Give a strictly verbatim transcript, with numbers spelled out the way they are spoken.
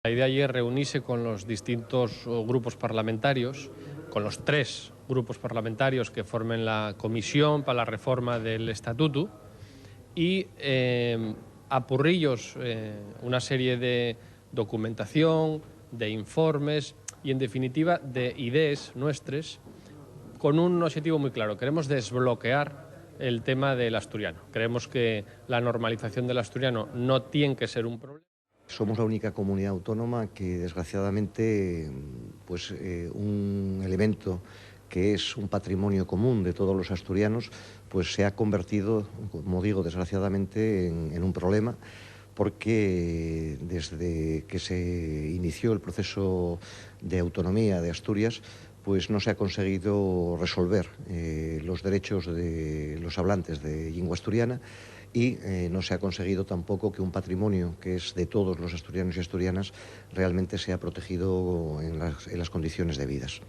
La idea ye reunirse con los distintos grupos parlamentarios, con los tres grupos parlamentarios que formen la Comisión pa la Reforma del Estatutu, y, eh, apurrillos, eh, una serie de documentación, de informes y, en definitiva, de idees nuestres con un objetivo muy claro. Queremos desbloquear el tema del asturiano. Creemos que la normalización del asturiano no tiene que ser un problema. Somos la única comunidad autónoma que, desgraciadamente, pues, eh, un elemento que es un patrimonio común de todos los asturianos, pues se ha convertido, como digo, desgraciadamente, en, en un problema, porque desde que se inició el proceso de autonomía de Asturias, pues no se ha conseguido resolver, eh, los derechos de los hablantes de lengua asturiana y, eh, no se ha conseguido tampoco que un patrimonio que es de todos los asturianos y asturianas realmente sea protegido en las, en las condiciones debidas.